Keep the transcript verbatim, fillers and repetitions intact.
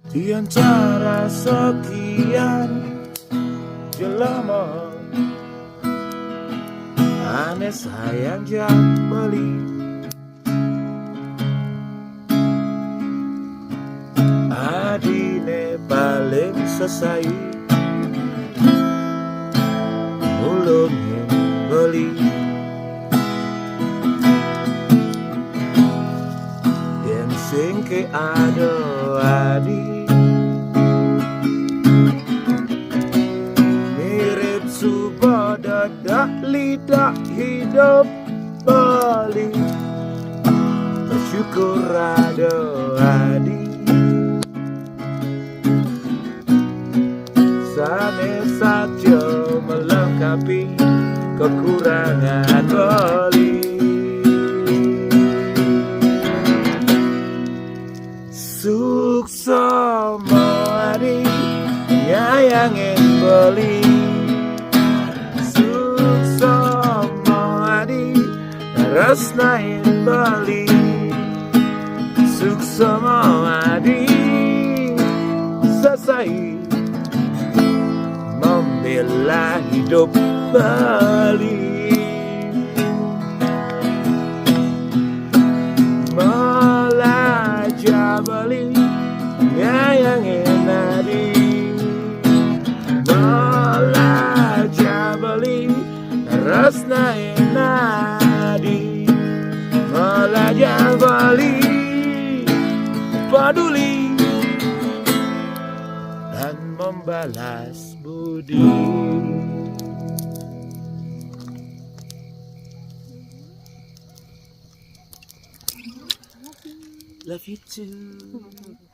Di antara sekian jelema, ane sayang ja beli. Adine paling sesai nulungin beli. Yen sing ke ado adi, mirip supo dadak lidak hidup beli. Bersyukur ado adi sane saja melengkapi kekurangan beli. Suksma adi nyayangin beli. Suksma adi resnain beli. Suksma adi sesai membela hidup beli. Melaja beli nyayangin adi. Melaja beli resnain adi. Melaja beli peduli dan membalas budi. Love you too.